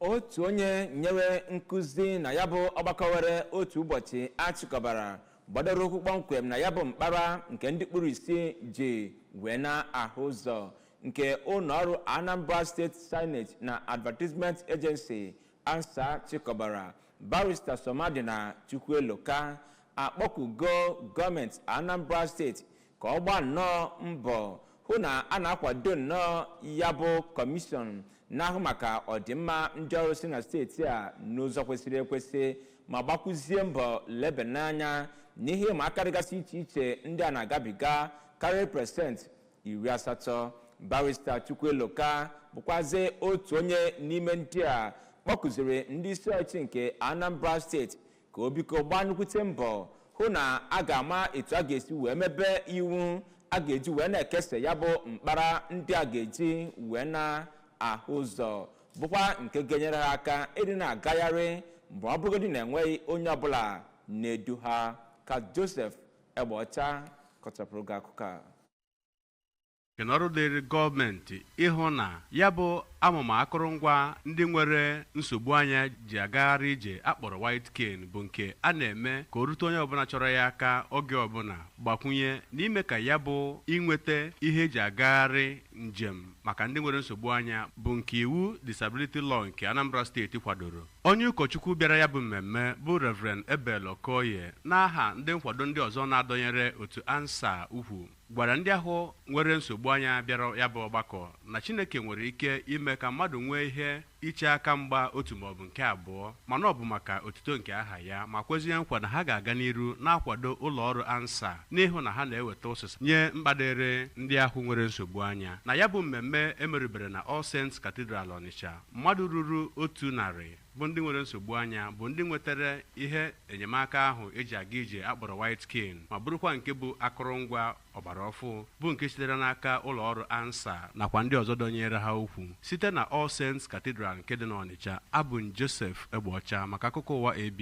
Otu onye nyere nkụzi na ya bụ ọgbakọ were otu ụbọchị achịkọbara gbadoro ụkwụ kpọmkwem na ya bụ mkpara nke ndị kpuru isi ji wee na-ahụ ụzọ nke ụlọọrụ Anambra State Signage na Advertisement Agency, ANSAA, chịkọbara, Barrister Somadina Chukwueloka, akpọkugo gọọmenti Anambra Steeti ka ọ gbaa nnọọ mbọ hụ na a na-akwado nnọọ ya bụ kọmishọn na-ahụ maka ọdịmma ndị ọrụ si na steeti a n'ụzọ kwesịrị ekwesị, ma gbakwuzie mbọ lebe n'anya n'ihe ịma aka dịgasị iche iche ndị a na-agabiga karịa 80%. Barrister Chukwueloka bụkwazi otu onye n'ime ndị a kpọkụziri ndị isi ọchịchị nke Anambra Steeti ka o biko gbaa nnukwute mbọ hụ na a ga-ama etu a ga-esi wee mebe iwu a ga-eji wee na-ekesa ya bụ mkpara ndị a ga-eji wee na-ahụ ụzọ, bụkwa nke ga-enyere ha aka ịdị na-agagharị mgbe ọ bụrụgodị na enweghị onye ọbụla na-edu ha. Ka Joseph Egbeọcha kọchapụrụ gị akụkọ a. Nke na ọrụ dịrị gọọmenti ịhụ na ya bụ amụma akụrụngwa ndị nwere nsogbu anya ji agagharị ije akpọrọ white cane bụ nke a na-eme ka o rute onye ọbụla chọrọ ya aka oge ọbụla, gbakwunye n'ime ka ya bụ inweta ihe eji agagharị njem maka ndị nwere nsogbu anya bụ nke iwu Disability Law nke Anambra Steeti kwadoro. Onye ụkọchukwu bịara ya bụ mmemme bụ Reverend Ebel Okoye, n'aha ndị nkwado ndị ọzọ na-adọnyere otu ANSAA ukwu, gwara ndị ahụ nwere nsogbu anya bịara ya bụ ọgbakọ na Chineke nwere ike ime ka mmadụ nwee ihe iche aka mgba otu maọbụ nke abụọ, mana ọ bụ maka otuto nke aha ya, ma kwezie nkwa na ha ga-aga n'iru na-akwado ụlọ ọrụ ANSAA n'ịhụ na ha na-eweta ụsịsa nye mkpadịrị ndị ahụ nwere nsogbu anya. Na ya bụ mmemme emerubere na All Saints Cathedral, Onitsha, mmadụ ruru 100 bụ ndị nwere nsogbu anya bụ ndị nwetara ihe enyemaka ahụ eji aga ije akpọrọ white cane, ma bụrụkwa nke bụ akụrụngwa ọgbara ọfụ bụ nke sitere n'aka ụlọ ọrụ ANSAA nakwa ndị ọzọ dọnyere ha ukwu. Site na All Saints Cathedral nke dị n'Ọnịcha, abụ m Joseph Egbeọcha maka akụkọ ụwa ABS.